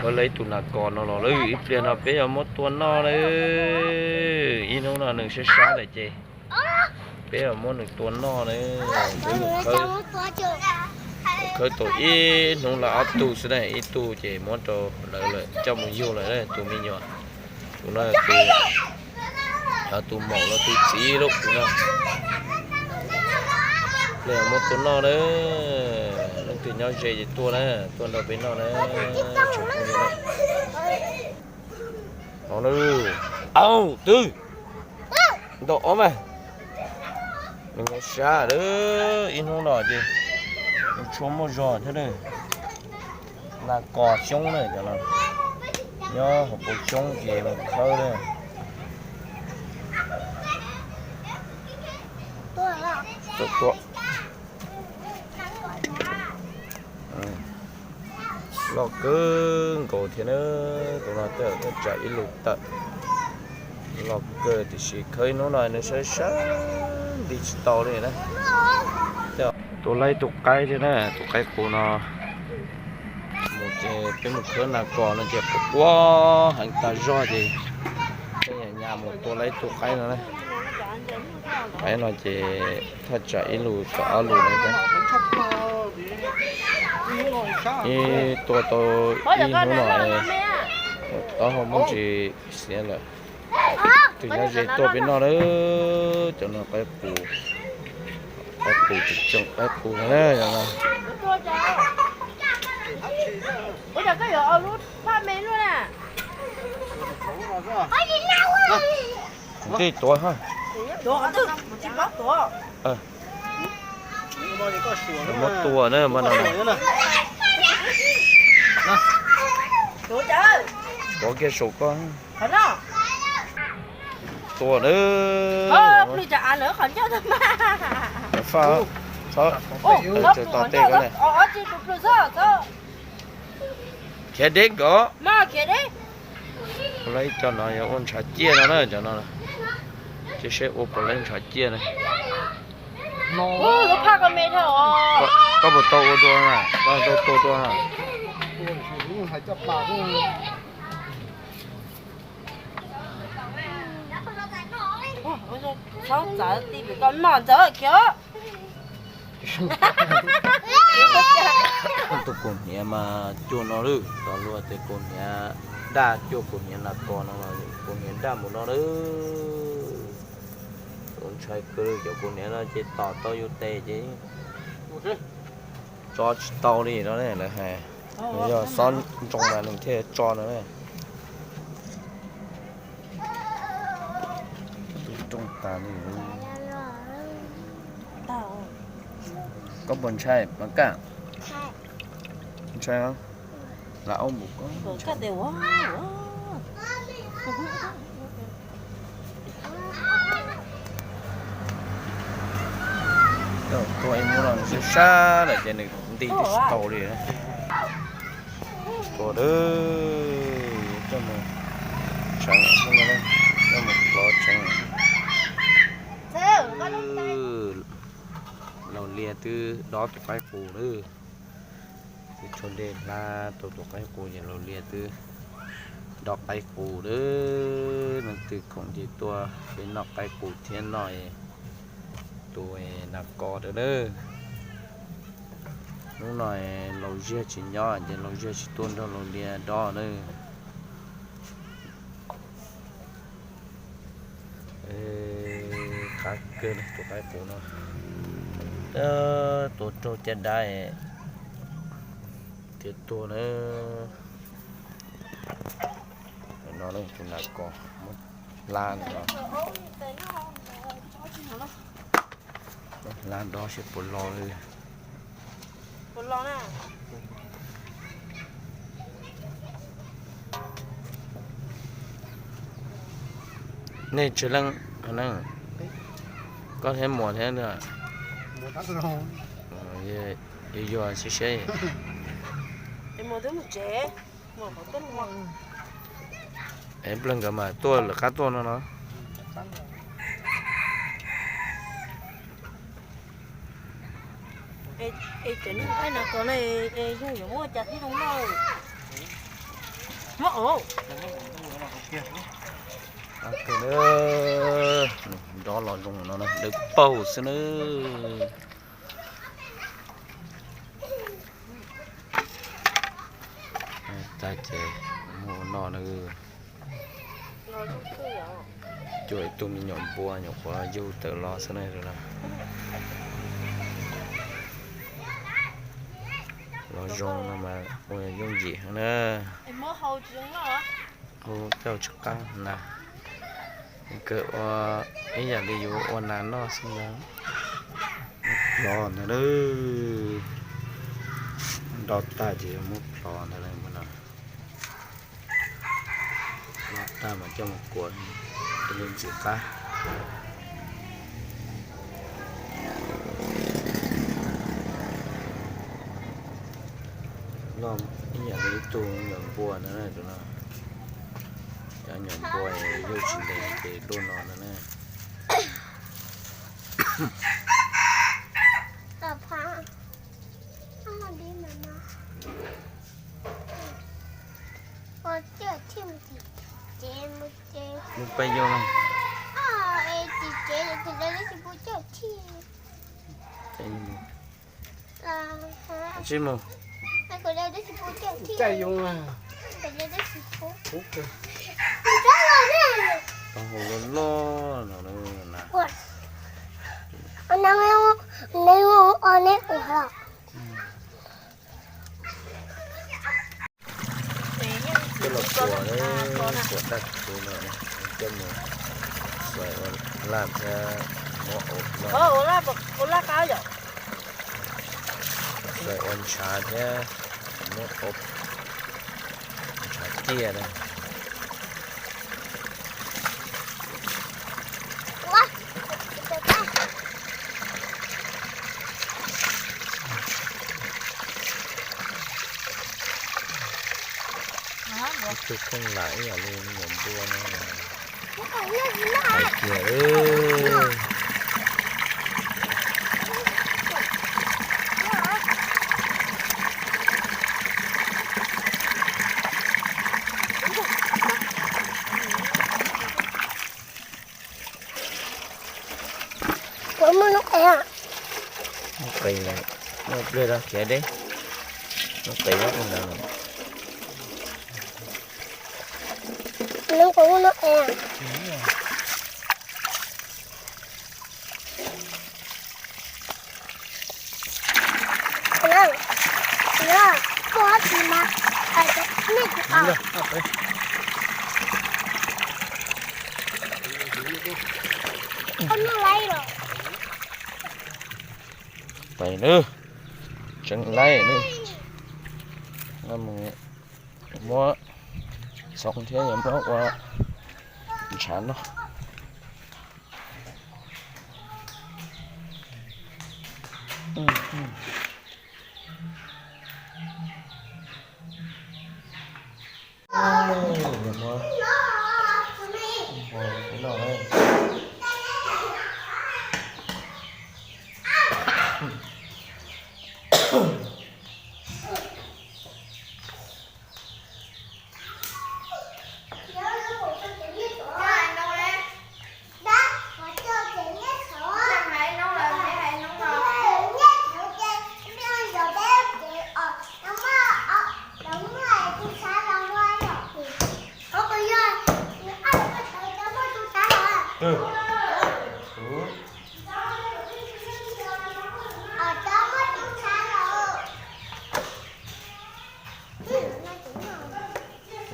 Khawb lawv ib tug nas kos no los lawm, ib pliag no peb yuav muab tua noj na. Ib hnub no nws sab sab lawm ces peb yuav muab nws tua noj na. Peb mus khawb, khawb tau ib hnub los ob tug xwb na, ib tug ces muab rau lawv lawm, coj mus yug lawm tus me nyuam. Tus no tus, tus maum los tus txiv lauj tus no. Pliag muab tua noj na. Leej twg nyob ze ces tua na, tua nrog peb noj na. Tsoom phooj ywg na, no na, au twg, ntaus ob mas. Nws nyuaj sab lawm, ib hnub no ces nws tshuav muaj zog thiab na. Nas kos xyoob na, cov no nyob hauv paus xyoob ces mus khawb na. Loj kawg nkaus thiab na, tus no tej zaum thaj tsam ib lus tawm. Loj kawg tiam sis khawb ib hnub no nws sab sab nti tsis tau li na. Tua laib tus qaib thiab na, tus qaib qus no mus ces peb mus khawb nas kos no ces quaj quaj heev tas zog ces peb nyas nyas mus tua laib tus qaib no na. Qaib no ces thaj tsam ib lus txog ob lus na. Ib tua tau ib hnub no, taub hau muaj ntsis xiav lawm. Tus nyob ze tuaj peb noj na, cov no qaib qus, qaib qus tseem tseem qaib qus no na. Tej tuav ha. Muab tua na, muab no. Tuav kiag saum koj. Tua na. Faj, txhob tsaws tos tej ko na. Khiav deb nkaus. Laib cov no yog ua ntshav ciaj no na, cov no. Ces seb ua puas laib ntshav ciaj na. Koj puas tau ua dua na, koj tau tua dua na. Txhob txav ti pem koj noj ntxawm khiav. Tus kaus hniav mas cuag no lawm, tos luag tias kaus hniav daj cuag kaus hniav nas kos no, kaus hniav daj mus no lawm. Tus ntshai kawg cov kaus hniav no ces tom tau yus tes ces tso tsis tau li no lawv hais. Nws yog xob ntoo mas nws thiaj tso no na. Tub rooj tas li. Koj puas ntshai mas kaj? Ntshai os. Lam aub npum koj. Tua ib hnub no nws sab sab lawm ces nws nti twb tsis tau li. Tua dawb, coj mus tseev, coj mus plov tseev. Laus Liag twb dob tus qaib qus lawm. Twb tshuav dej hlab tau tus qaib qus ces Laus Liag twb dob qaib qus lawm. Leej twg khoom ces tuaj peb noj qaib qus thiab noj tus nas kos rau lawm. Hnub no Laus Ziag tsis nyob ces Laus Ziag tsis tuaj nrog Laus Liag dob lawm. Qab kawg tus qaib qus no, tua raug caj dab thiaj tuag na. No tus nas kos muab hlab no, muab hlab dob seb puas lo li. Nej tsawg leej? Koj thiab Muas thiab. Yuav yuav siab siab. Es nplawg nkawd mas tuaj lawv qab tuaj no no. Es cov neeg qaib nas kos no es yog yuav muaj cas thiaj zoo noj? Nrov los zoo no dawb paug xwb nawb. Tag ces muab ua noj na. Cuaj ib tug me nyuam npua nyuam qhuav yug tawm los xwb na. Los zoo no mas ua yooj yim heev na. Hu tej tsis qab na. Kawm ua ib yam li yus ua nas noj xwb ntag. Plov ntag na. Nrau tag ces yuav muab plov ntag na. Plov tag mas coj mus kuam ua ntxiv qab. Loj ib yam li ib tug nyuam npua na. Cov nyuam npua yug tsis ntev ces luaj no na. Mus peb yug. Tsis mus. Caj yus. Tau hau loj loj no na. Coj los kuam, kuam daj kuv no, coj mus xuas ua laj thiab muab ua, xuas ua ntshav thiab muab ua ntshav ciaj na. Ib tug pheej lam ib yam li nyuam npua no. Hais tias Puas muaj noob qes? Noob qes, muaj pliag rau khiav deb. Noob qes nyob ntawd. Noob qes, muaj noob qes. Pais nawb, tseev laib nawb. Muab txhoov thiab yuav muab ua ntshav noj.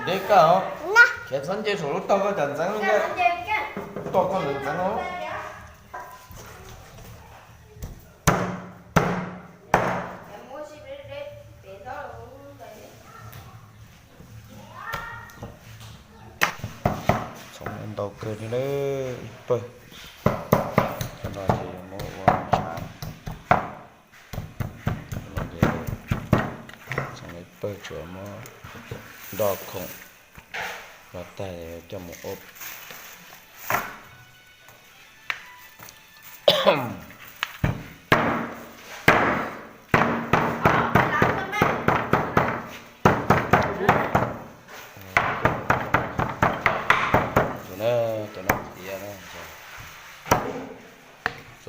Deb kawg os. Khiav txhob nce saum lub tog koj cas ntxeev li ntag. Tog koj ntxeev ntxeev os. Txhoov ntau kawg li lawm, ib pawg. Cov no ces yuav muab ua ntshav. Txhoov ib pawg tsuas muab nto khoom los tag coj mus ua.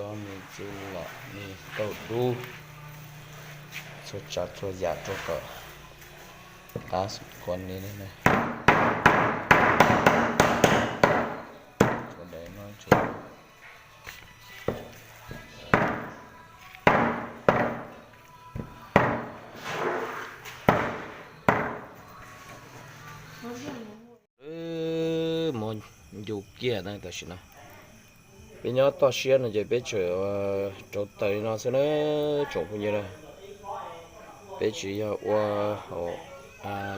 Cov me tsu los me tauj dub, txhua tsav txhua yam rau kom qab xum kua ni na. Tsuas daim no tsuas mus ncu kiag na tam sim no. Peb nyob toj siab no ces peb tseem rauv taws li no xwb na tsoom phooj ywg na. Peb tsis yog ua hauv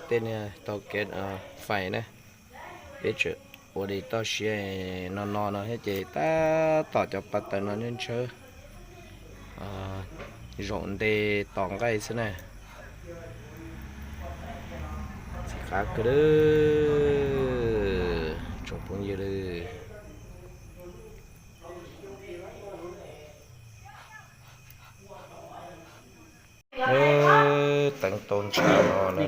tej niag taug kev fais na. Peb tseem ua li toj siab no no no thiab ces tab tom cov pa taws no nyob ntsawb zaum nte tos nqaij xwb na. Ntxim qab kawg li tsoom phooj ywg li. Teev tau ntshav no na,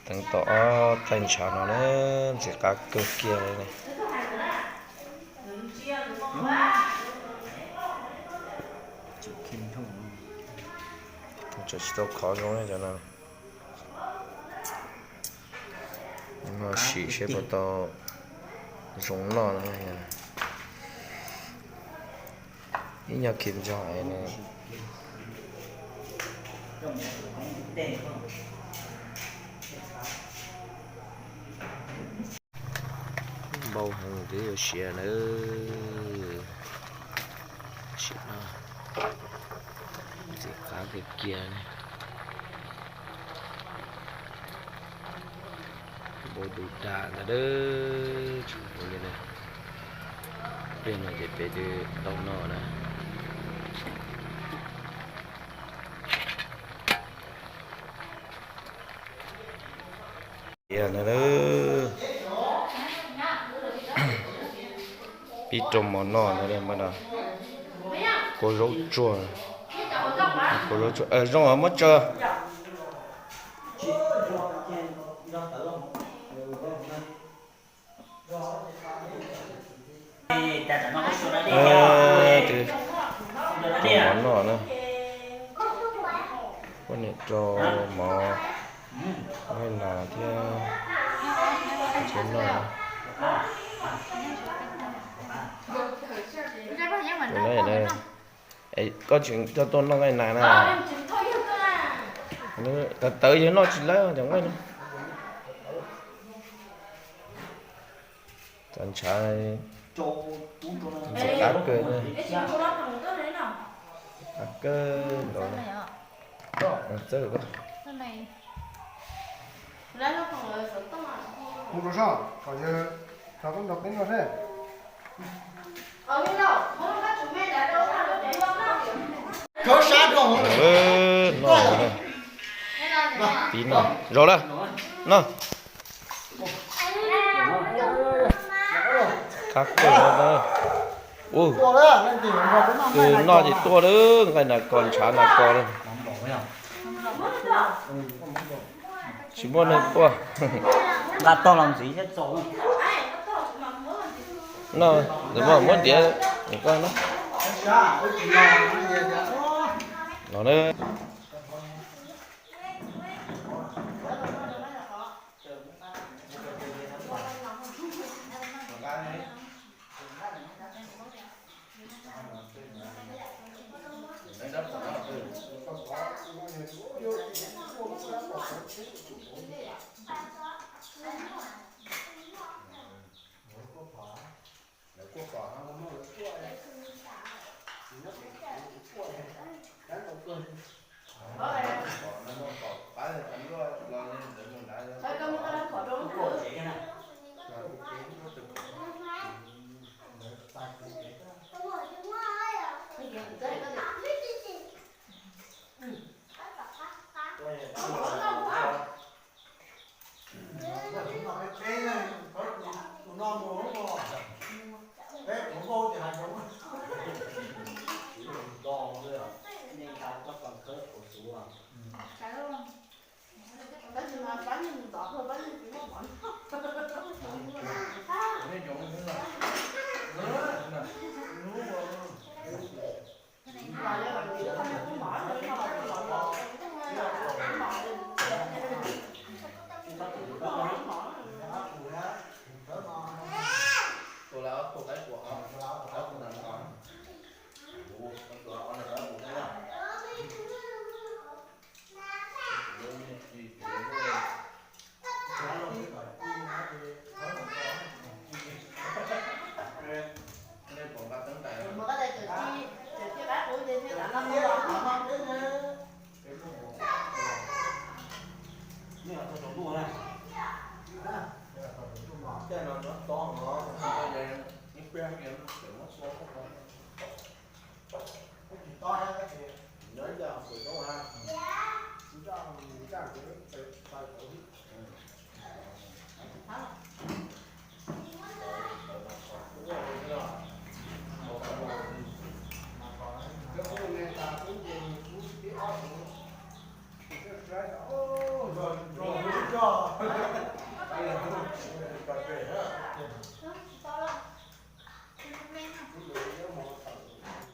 teev tau ob txaij ntshav no na, ntxim qab kawg kiag li. Tseem tsis tau khov zoo cov no. Sim seb puas tau zoo noj no. Ib nyuag khi ntso es npau heev twb yuav siav na. Sim no ntxim qab kiag kiag li. Npau du dag ntag. Pliag no ces peb twb tau noj na. Tiag na, pib rau mov noj na, kua zaub tsuag, kua zaub tsuag zoo muab tso. Rau mov noj na, poj niam rau mov nqaij nas thiab txiv noj. Koj tseem coj tuaj noj nqaij nas na. Tawv tawv yog noj tsis lawv cov nqaij no. Cov ntshav ntxim qab kawg, qab kawg nkaus. Txawj Noj, pib noj, zaum lawm, noj. Qab kawg no. Tus noj ces tuaj lawm, nqaij nas kos ntshav nas kos lawm. Tsis muaj neeg quaj. Nqa tog los ntxiv thiab txaus. No, muab ntiav, koj no. No na. Tej no nyob tob no, nyob peb hais tias muab txua koj